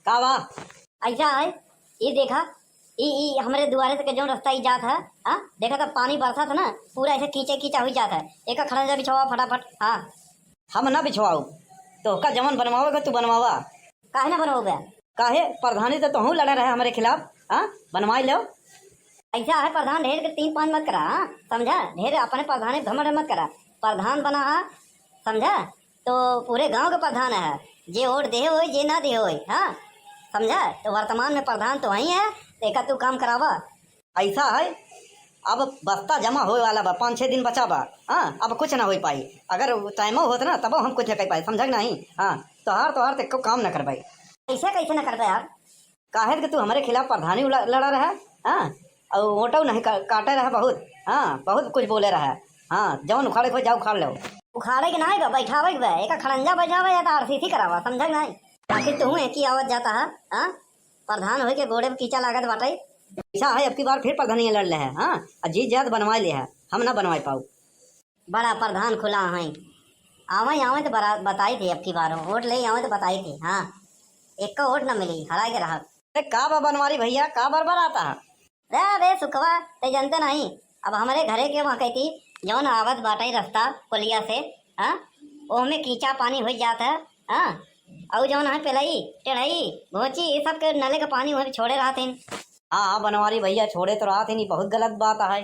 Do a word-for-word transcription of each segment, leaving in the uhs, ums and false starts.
का बा? ऐसा है, ई देखा, ई, ई हमरे दुआरे से के जौन रस्ता ई जात है, हाँ? देखा त पानी बरसत है ना, पूरा ऐसे कीचे कीचा हुई जात है। एका खड़ंजा बिछावा फटाफट, हाँ। हम ना बिछवाऊ, तोहका जवन बनवावे के तू बनवावा। काहे ना बनवावे? काहे? प्रधानी तो तोहू लड़ा रहे हमरे खिलाफ, हाँ? बनवाई लो। ऐसा है प्रधान, ढेर के तीन पाँच मत करा, हाँ? समझा? ढेर अपने प्रधानी घमंड मत करा। प्रधान बना है, समझा? तो पूरे गांव के प्रधान है, जे वोट दे होई, जे ना दे होई, हाँ? समझा? तो वर्तमान में प्रधान तो वही है, तो एका तू काम करावा। ऐसा है, अब बस्ता जमा होए वाला बा, पाँच छह दिन बचा बा, हाँ? अब कुछ ना हो पाई। अगर टाइमो होत ना, तबो हम कुछ ना कर पाए, समझा कि नहीं? हाँ, तोहार, तोहार ते को काम ना कर पाई। ऐसे कैसे ना करबे यार? काहे कि तू हमरे खिलाफ प्रधानी उला-, लड़ा रहा, हाँ? और वोटो नहीं का-, काटे रहा बहुत, हाँ, बहुत कुछ बोले रहा, हाँ, जौन उखाड़े को जाओ उखाड़ लो। उखाड़े के नाहीं बा, बैठावे के बा, एका खड़ंजा बैठावे या तो आरसीसी करावा, समझा कि नहीं? आखिर तू एक ही आवत जाता है, हाँ? प्रधान होई के गोड़े पे कीचा लागत बाटे। ऐसा है, अब की बार फिर प्रधानिया लड़ ले है, हाँ? आ जीत जात बनवाए ले है, हम ना बनवाए पाऊ। बड़ा प्रधान खुला है, आवे, आवे तो बरा-, बताई थे, अब की बार वोट ले आवे तो बताई थे, हाँ? एक का वोट ना मिली, हराए के रहा। अरे का बा बनवारी भैया, का बरबराता है? रे बे सुखवा, ते जानते नहीं, अब हमरे घरे के वहाँ कहती, जौन आवत बाटे रस्ता पुलिया से, हाँ? ओहमे कीचा पानी हो जात है, हाँ? और जौन है पेलई, टेढ़ई, घोची, ये सब के नले के पानी वहीं छोड़े रहत हिन। हाँ, हाँ, बनवारी भैया, छोड़े तो रहत हिन, ई बहुत गलत बात है।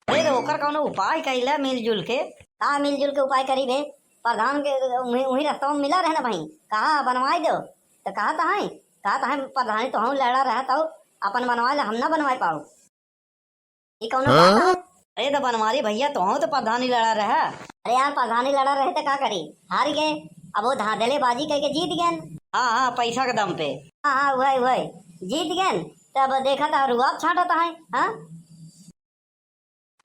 अरे, तो ओकर कौनो उपाय कइला मिलजुल के। का मिलजुल के उपाय करी बे? प्रधान के उही, उही रस्तवा में मिला रहे ना भाई, कहा बनवाए दो, तो कहा तो है, कहा तो है प्रधानी तो हम लड़ा रहा तो अपन बनवाए ले, हम ना बनवाए पाऊ। ई कौनो बात है? अरे तो बनवारी भैया, तोहू तो प्रधानी लड़ा रहा। अरे यार, प्रधानी लड़ा रहे तो का करी, हार गए। अब वो धांधलेबाजी करके जीत गए। हाँ, हाँ, पैसा के दम पे। हाँ, हाँ, वही, वही, जीत गए। तब देखा तो रुआब छाटत है, हाँ?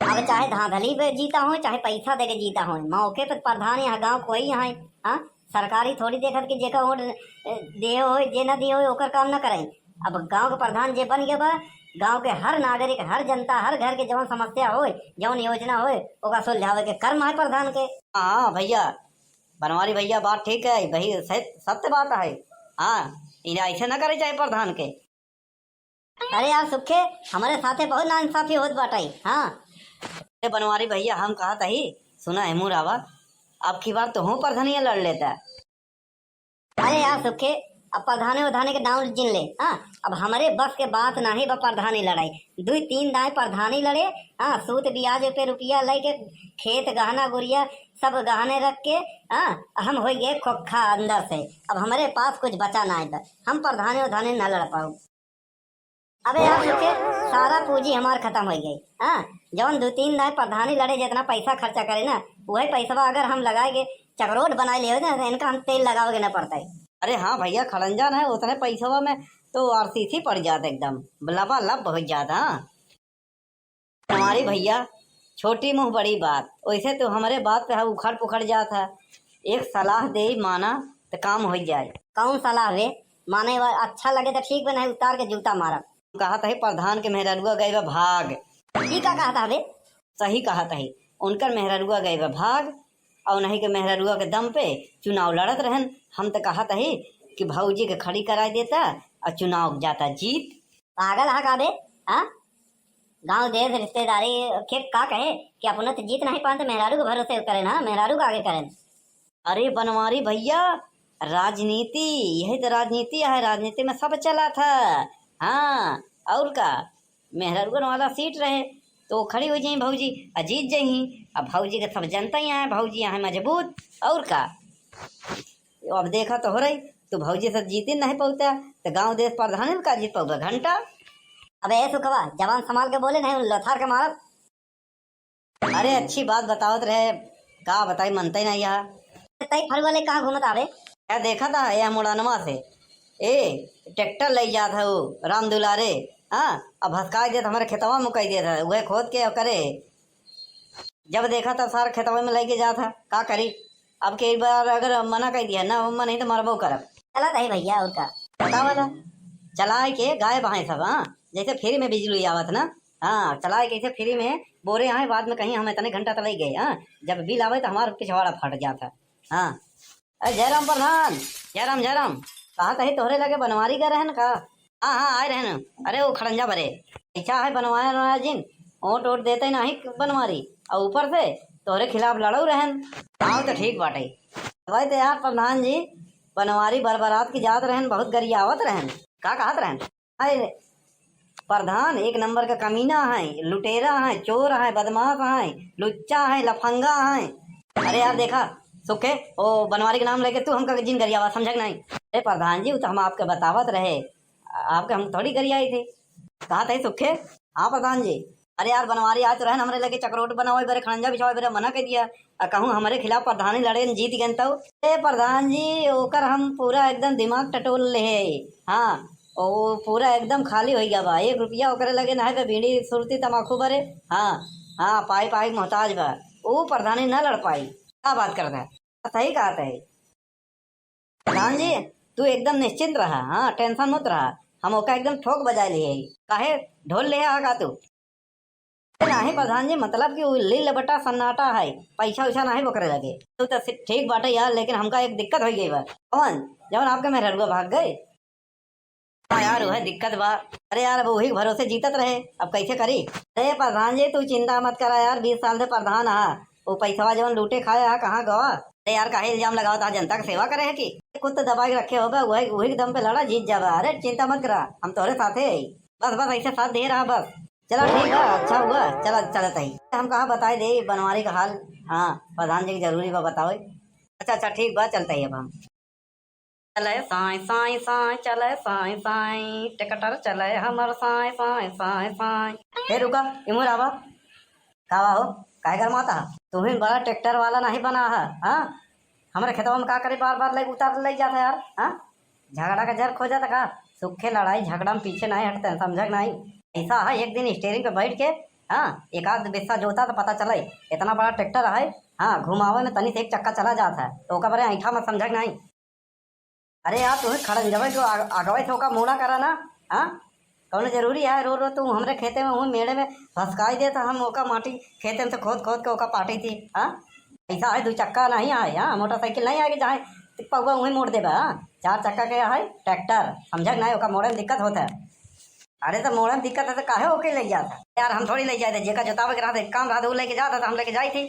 अब चाहे धांधली पे जीता हो, चाहे पैसा देके जीता हो, मौके पे प्रधान यहाँ गाँव कोई यहाँ, हाँ? सरकारी थोड़ी देखत कि जेकर वोट, ए, दिए होए, जे ना दिए होए, ओकर काम ना करे। अब गाँव के प्रधान जे बन गया बा, गाँव के हर नागरिक, हर जनता, हर घर के जवन समस्या होए, जवन योजना होए, ओका सुलझावे के कर्म है प्रधान के। हाँ भैया, बनवारी भैया, बात ठीक है, वही सत-, सत्य बात है। हाँ, इन्हें ऐसे ना करे चाहे प्रधान के। अरे यार सुखे, हमरे साथे बहुत नाइंसाफी होत बाटे। हाँ। अरे बनवारी भैया, हम कहत हई, सुना है मुरावा, अब की बार तोहू प्रधानिया लड़ लेता। अरे यार सुखे, अब प्रधाने उधाने के नाम जिन ले, हाँ? अब हमरे बस के बात नाही बा प्रधानी लड़ाई। दुई तीन दाए प्रधानी लड़े, हाँ, सूद बियाज पे रुपया लेके खेत गहना गुरिया सब गहने रख के, हाँ, हम हो गए खोखा अंदर से। अब हमरे पास कुछ बचा नाही बा, हम प्रधाने उधाने न लड़ पाऊ। अबे यार, सोचे, सारा पूंजी हमार खतम होइ गई। हाँ, जौन दुई तीन दाए प्रधानी लड़े, जितना पैसा खर्चा करे ना, वही पैसवा अगर हम लगाए के चकरोट बनाए लेवे ना, तो इनका हम तेल लगावे के ना पड़ता है। अरे हाँ भैया, खड़ंजा ना है, उतने पैसवा में तो आरसीसी पड़ जात एकदम, लबालब होइ जात। हाँ, हमारी भैया, छोटी मुँह बड़ी बात, वैसे तो हमरे बात पे है उखड़ पुखड़ जात है। एक सलाह दे, माना तो काम हो जाए। कौन सलाह बे? माने वा अच्छा लगे तो ठीक बे, नहीं उतार के जूता मारब। कहत है प्रधान के मेहररुआ गए बा भाग। ई का कहत हवे? सही कहत है, उनकर मेहररुआ गए बा भाग, और नहीं के मेहररुआ के दम पे चुनाव लड़त रहन। हम तो कहत है कि भौजी के खड़ी कराई देता और चुनाव जाता जीत। पागल हा का बे? हाँ? गाँव देश रिश्तेदारी के का कहे कि अपना तो जीत नहीं पान तो मेहरारू के भरोसे करेन, हाँ, मेहरारू के आगे करेन। अरे बनवारी भैया, राजनीति, यही तो राजनीति है, राजनीति में सब चला था। हाँ, और का, मेहरारूअन वाला सीट रहे तो खड़ी हो जाई भौजी, आ जीत जाई। अब भौजी के सब जनता ही है, भौजी यहाँ मजबूत, और का। अब देखा तो हो रही, तू भौजी से जीती नहीं पौता, तो गाँव देश प्रधान का जीत पौबे घंटा। अबे ए सुखवा, जबान संभाल के बोले, नहीं उन लोथार के मारब। अरे अच्छी बात बतावत रहे, का बताई, मनते नहीं यहाँ। तई फरुआ ले कहाँ घूमत आवे? क्या देखा था यह मुड़नवा से, ए ट्रैक्टर ले जात है वो राम दुलारे, हाँ, अब भसकाई देत, हमारे खेतवा में कह देत है, वह खोद के करे। जब देखा तब सारा खेतवा में लेके जात है, का करी? अब के एक बार अगर मना कर दिया ना, मन ही तो मरबो करब। चला तही भैया, और का? बतावा ला, चलाए के गाय बहाए सब, हाँ, जैसे फ्री में बिजली आवत ना, हाँ, चलाए के ऐसे फ्री में बोरे आए, बाद में कहीं हम इतने घंटा तले गए, हाँ, जब बिल आवे तो हमारा पिछवाड़ा फट जाता, हाँ। अरे जयराम प्रधान, जयराम, जयराम। कहा तही तोहरे लगे बनवारी गए रहन का? हाँ, हाँ, आए रहन। अरे, वो खड़ंजा भरे। अच्छा है बनवाया रहा जिन, वोट वोट देते नाही बनवारी, और ऊपर से तोहरे खिलाफ लड़ो रहन। हाँ, तो ठीक बाटे। भाई तो यार प्रधान जी, बनवारी बरबरात की जात रहन, बहुत गरियावत रहन। का कहत रहन? अरे प्रधान एक नंबर का कमीना है, लुटेरा है, चोर है, बदमाश है, लुच्चा है, लफंगा है। अरे यार देखा सुखे, ओ बनवारी के नाम लेके तू हमका जिन गरियावा, समझा कि नहीं? अरे प्रधान जी, वो तो हम आपके बतावत रहे, आपके हम थोड़ी गरियाई थी। कहा थे सुखे? हाँ प्रधान जी। अरे यार बनवारी आज तो रहन हमरे लगे चकरोट बनावे बरे, खड़ंजा बिछावे बरे मना कर दिया। आ कहूँ हमरे खिलाफ प्रधानी लड़े न जीत गए तो? ए प्रधान जी, ओकर हम पूरा एकदम दिमाग टटोल ले है। हाँ, ओ पूरा एकदम खाली हो गया बा, एक रुपया ओकरे लगे ना है बे, बीड़ी सुरती तमाकू बरे। हाँ, हाँ, पाई पाई के मोहताज बा। ऊ प्रधानी ना लड़ पाई। का बात करता है? सही कहत है। प्रधान जी, तू एकदम निश्चिंत रहा, हाँ, टेंशन मत रहा, हम ओका एकदम ठोक बजाए लिए। काहे, ढोल ले आ का तू? अरे नाही प्रधान जी, मतलब कि उ लील बटा सन्नाटा है, पैसा वैसा नाही ओकरे लगे। तू तो सि-, ठीक बाटे यार, लेकिन हमका एक दिक्कत हो गई बा। कौन? जवन आपके मेहररुआ भाग गए। हाँ यार, वह दिक्कत बा। अरे यार, अब वही के भरोसे जीतत रहे, अब कैसे करी? अरे प्रधान जी, तू चिंता मत करा यार, बीस साल से प्रधान हा, वो पैसवा जवन लूटे खाए हा, कहाँ गवा? अरे यार, काहे इल्जाम लगावत हा, जनता के सेवा करे है कि? कुछ तो दबा के रखे होबे, वही, वही के दम पे लड़ा, जीत जाबा। अरे चिंता मत करा, हम तोहरे साथे है। बस, बस, ऐसे साथ दे रहा बस। चला ठीक बा, अच्छा हुआ, चला, चलत ही। हम कहाँ बताए दे बनवारी का हाल? हाँ, प्रधान जी के जरूरी बा बतावे। अच्छा, अच्छा, ठीक बा, चलत ही अब हम। चले साई, साई, साई, चले साई, साई, ट्रैक्टर चले हमर साई, साई, साई, साई। हे रुका, इमुर आवा। का बा हो? काहे गरमाता है? तू ही बड़ा ट्रैक्टर वाला नहीं बना है, हाँ? हमरे खेतवा में का करे बार बार ले उतार ले जाता है यार, हाँ? झगड़ा का जर खोजत का? सुखे लड़ाई झगड़ा में पीछे नहीं हटते हैं, समझा कि नहीं? ऐसा है, एक दिन स्टीयरिंग पे बैठ के, हाँ, एक आध बिस्सा जोता तो पता चले, इतना बड़ा ट्रैक्टर है, हाँ, घुमावे में तनी से एक चक्का चला जाता है, तो ओका बरे ऐठा मत, समझा कि नहीं? अरे यार, तुम्हें खड़ंजवे जो आग-, आगवे से ओका मोड़ा करा ना, हाँ? कौनो जरूरी है रो रो तू हमरे खेते में, वही मेड़े में भसकाई देत, हम ओका माटी खेते में से खोद खोद के ओका पाटी थी, हाँ? ऐसा है, दू चक्का नहीं आए, हाँ? मोटरसाइकिल नहीं आए कि जहाँ पौवा वहीं मोड़ देबा, हाँ? चार चक्का के है ट्रैक्टर, समझा कि नहीं? ओका मोड़े में दिक्कत होता है। अरे तो मोड़े में दिक्कत है तो काहे ओके ले जाता? यार हम थोड़ी ले जाते, जेका जोतावे के रहता, काम रहता, वो लेके जाता तो हम लेके जाई थी।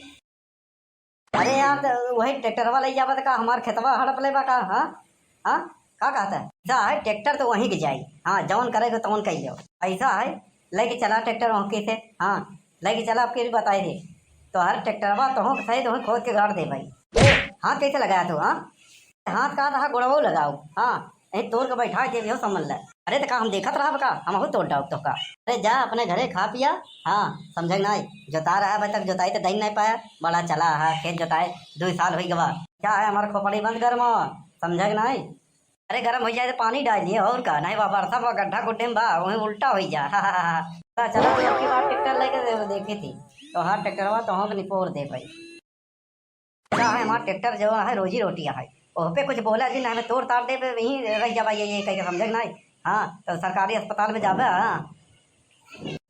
अरे यार, तो वही ट्रैक्टरवा ले जाबा तो का हमार खेतवा हड़प लेबा का? हाँ, हाँ, का कहता है? ऐसा है, ट्रैक्टर तो वहीं के जाई। हाँ, जौन करे के तौन कही लो। ऐसा है, लेके चला ट्रैक्टर वहाँ के से। हाँ, लेके चला, आपके भी बताए दे। तो हर ट्रैक्टरवा तो हो सही, तो खोद के गाड़ दे भाई। ए, हाथ कैसे लगाया तू? हाँ, हाथ का रहा, गोड़वा लगाओ। हाँ, यही तोड़ के बैठा के भी हो समझ ले। अरे तो का हम देखत रहब का? हमहू तोड़ डाउब तो का। अरे जा अपने घरे खा पिया। हाँ, समझे नाई, जोता रहा भाई, तक जोताई तो दई नहीं पाया। बड़ा चला है खेत जोताए, दो साल हो गवा। क्या है हमारा खोपड़ी बंद गरम, समझे नाई? अरे गरम हो जाए तो पानी डाल दिए और का, नहीं बा बरसा बा गड्ढा गुड्ढे में बा, वहीं उल्टा हो जा। चला चला, तो अबकी बार ट्रैक्टर लेके दे-, देखे थी तो हर ट्रैक्टरवा तो हम निपोर दे भाई। का है, हमार ट्रैक्टर जो है, रोजी रोटी है। ओह पे कुछ बोला जी ना, हमें तोड़ ताड़ दे, पे यहीं रह जाबा, ये, ये कह के समझे कि नहीं? हाँ, तो सरकारी अस्पताल में जाबा, हाँ।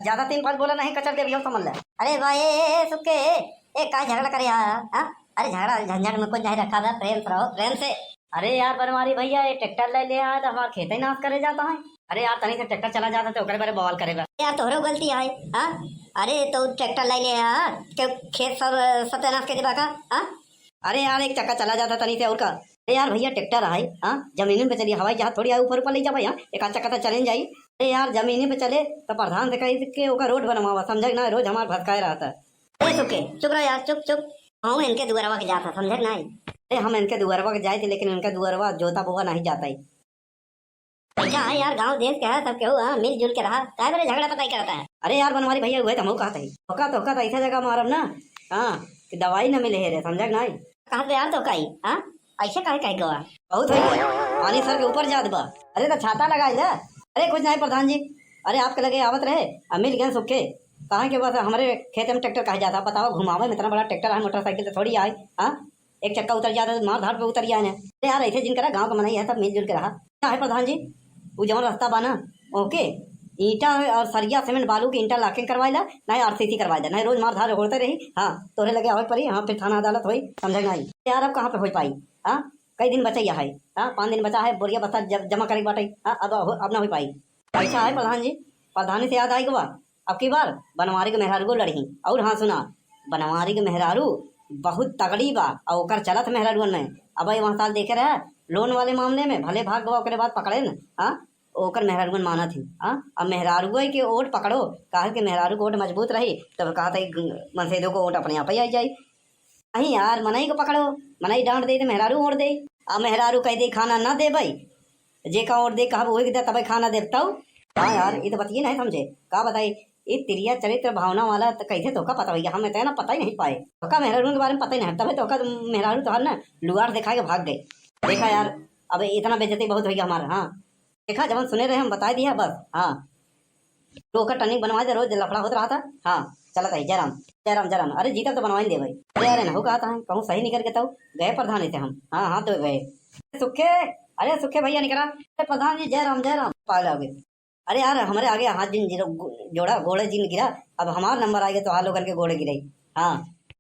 ज्यादा तीन पाँच बोला नहीं, कचर दे भैया, समझ ले। अरे भाई, ए, ए, ए, सुखे, ए, ए, का झगड़ा करे यहाँ, हाँ? अरे झगड़ा झंझट में कुछ नहीं रखा था, प्रेम से रहो, प्रेम से। अरे यार बनवारी भैया, ये ट्रैक्टर ले ले आया तो हमार खेते ही नाश करे जाता है। अरे यार, तनी से ट्रैक्टर चला जाता तो ओकरे बारे बवाल करे बा। यार, तोहरो गलती है, हाँ? अरे, तो ट्रैक्टर लाई ले, हाँ? के खेत सब सत्यानाश कर देबा का, हाँ? अरे यार, एक चक्का चला जाता तनी से और का। अरे यार भैया, ट्रैक्टर है, हाँ? जमीन पे चली, हवाई जहाज थोड़ी आए ऊपर ऊपर ले जाबा यहाँ, एक आध चक्का तो चले न जाई। अरे यार, जमीन पे चले तो प्रधान से कही के ओका रोड बनवावा, समझे ना, रोज हमार भटकाए रहता है। ए सुखे, चुप रहो यार, चुप, चुप। हम इनके दुआरवा के जाता, समझे नहीं? अरे हम इनके दुआरवा के जाए थे, लेकिन इनके दुआरवा जोता बोआ नहीं जाता है। अच्छा है यार, गांव देश के है, सब केहू, हाँ, मिलजुल के रहा। काहे बरे झगड़ा पटाई करता है? अरे यार बनवारी भैया, उहे तो हमहू कहत हई। तोका, तोका तो ऐसा जगह मारब ना, हाँ, कि दवाई न मिले है रे, समझा कि नहीं? कहाँ से यार तोका आई, हाँ? ऐसे काहे कहे गवा? बहुत हो गया, पानी सर के ऊपर जात बा। अरे तो छाता लगाई ले। अरे कुछ नहीं प्रधान जी, अरे आपके लगे आवत रहे, अब मिल गए सुखे। कहाँ के बस हमरे खेत में ट्रैक्टर कहे जाता, बताओ, घुमावे में इतना बड़ा ट्रैक्टर है, मोटरसाइकिल से थोड़ी आए, हाँ? एक चक्का उतर जाता तो मार धाड़ पे उतर जाए ना। अरे यार, ऐसे जिन करा, गांव का मनई है, सब मिलजुल के रहा। क्या है प्रधान जी, वो जवन रास्ता बा ना, ओके, ईंटा और सरिया, सीमेंट, बालू के interlocking करवाइला, नहीं RCC करवाइला, नहीं रोज मार धाड़ होते रही। हाँ, तोरे लगे आवे पड़ी, हाँ, फिर थाना अदालत होई, समझे नहीं? यार, अब कहाँ पे हो पाई? हाँ, कई दिन बचैया है, हाँ, पाँच दिन बचा है, बोरिया बस्ता ज-, जमा करे के बाटे, हाँ, अब हो-, अब ना हो पाई। पैसा है प्रधान जी, प्रधानी से याद आइ गवा, अब की बार बनवारी के मेहरारू को लड़ही। और हाँ सुना, बनवारी के मेहरारू बहुत तगड़ी बा, और ओकर चलत मेहरारुअन में, अब ये वहाँ साल देखे रहे लोन वाले मामले में, भले भाग गवा, ओकरे बाद पकड़े न, हाँ, ओकर मेहरारुअन मानत ही, हाँ, अब मेहरारुए के ओट पकड़ो, काहे के मेहरारू के ओट मजबूत रही, तब कहा था मनसेधो को ओट अपने आप ही आ जाई। नहीं यार, मनई को पकड़ो, मनई डांट दे तो मेहरारू ओट दे। अब मेहरारू कह दे खाना ना दे भाई, जे का ओट दे कहब वही के दे तबे खाना देब तऊ। हाँ यार, ये तो बतिये नहीं समझे, का बताई, ये तिरिया चरित्र भावना वाला तो कैसे तोका पता होइगा, हमें तो ना पता ही नहीं पाए, तोका मेहरारू के बारे में पता ही नहीं, तबे तोका मेहरारू तोहार ना लुगार दिखा के भाग गए। देखा यार, अब इतना बेइज्जती बहुत होइगा हमारा। हाँ, देखा, जवन सुने रहे हम बताए दिया बस। हाँ, तो ओकर टनिक बनवाए दे, रोज लफड़ा होत रहा था। हाँ, चलत है, जय राम, जय राम, जय राम। अरे जीतब तो बनवाई दे भाई। अरे, अरे, नहु कहा था, कहूँ सही निकल के तऊ गए प्रधान से हम। हाँ, हाँ, तो गए। सुखे, अरे सुखे भैया निकला। अरे प्रधान जी, जय राम, जय राम। पागल हो गए। अरे यार, हमरे आगे हाथ जिन गिरो-, गो-, जोड़ा, गोड़े जिन गिरा। अब हमार नंबर आएगा तो हाल लोगन के गोड़े गिराई। हाँ,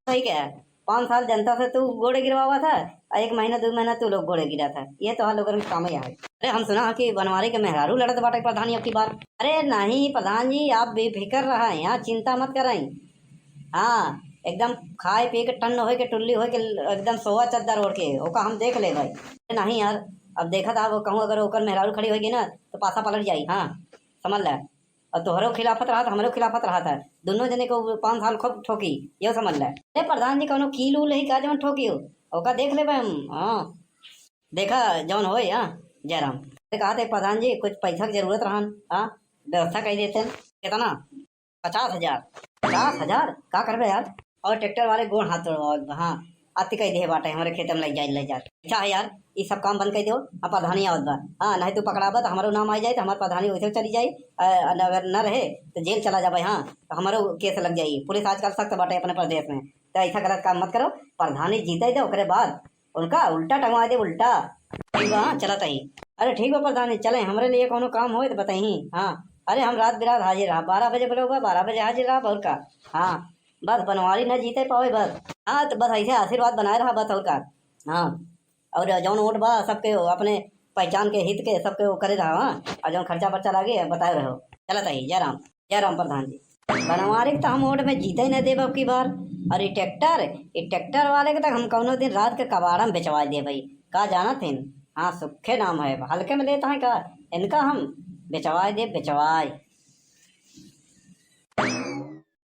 सही कहा है। पाँच साल जनता से तू गोड़े गिरवावा था, और एक महीना, दो महीना तू लोग गोड़े गिरा था। ये तो हाल लोगन के काम ही है। अरे, हम सुना है कि बनवारी के मेहरारू लड़त बाटे प्रधानी अब की बार। अरे नहीं प्रधान जी, आप बेफिक्र रहा, यहाँ चिंता मत कराई। हाँ, एकदम खाए पी के टन्न होए के, टुल्ली होए के, एकदम सोवा चद्दर ओढ़ के, ओका हम देख लेबै। अरे नहीं यार, अब देखत आब कहूँ अगर ओकर मेहरारू खड़ी होएगी ना, तो पासा पलट जाई। हाँ, समझ ले। और तोहरो खिलाफत रहा था, हमरो खिलाफत रहा था, दोनों जने को पाँच साल खूब ठोकी, यो समझ ले। अरे प्रधान जी, कौनो कील उल है का जवन ठोकी हो? ओका देख लेबै हम। हाँ, देखा जवन होए। हाँ, जयराम। अरे कहा थे प्रधान जी, कुछ पैसा के जरूरत रहन। हाँ, व्यवस्था कर देते हैं। कितना? पचास हजार। पचास हजार का करबे यार? और ट्रैक्टर वाले गोड़ हाथ तोड़वाओ। हाँ, अति कह दे बाटे, हमरे खेत में ले जाए, ले जाए। अच्छा है यार, ये सब काम बंद कर दो। अब प्रधानी आवत बा। हाँ, नहीं तू पकड़ाबा तो हमारो नाम आ जाए, तो हमार प्रधानी वैसे चली जाए। अ, अगर न रहे तो जेल चला जाबे। हाँ, तो हमारो केस लग जाई। पुलिस आजकल सख्त बाटे अपने प्रदेश में, तो ऐसा गलत काम मत करो। प्रधानी जीते दे, ओकरे बाद उनका उल्टा टंगवा दे, उल्टा। ठीक बा, हाँ, चलत ही। अरे ठीक बा प्रधान जी, चले, हमरे लिए कौनो काम होए तो बताई। हाँ, अरे हम रात बिरात हाजिर रहा, बारह बजे बोले बा, बारह बजे हाजिर रहा, और का। हाँ, बस बनवारी न जीते पावे बस। हाँ, तो बस ऐसे आशीर्वाद बनाए रहा बस, और का। हाँ, और जौन वोट बा सबके अपने पहचान के हित के सबके वो करे रहा। हाँ, और जौन खर्चा बर्चा लागे बताए रहो। चलत ही, जय राम। जय राम प्रधान जी। बनवारी के तो हम वोट में जीते ही न देब अब की बार। और ये ट्रैक्टर, ये ट्रैक्टर वाले के तक हम कौनो दिन रात के कबाड़ा में बेचवा देबै। का जानत हिन? हाँ, सुखे नाम है, हल्के में लेता है का? इनका हम बेचवाए देब, बेचवाए।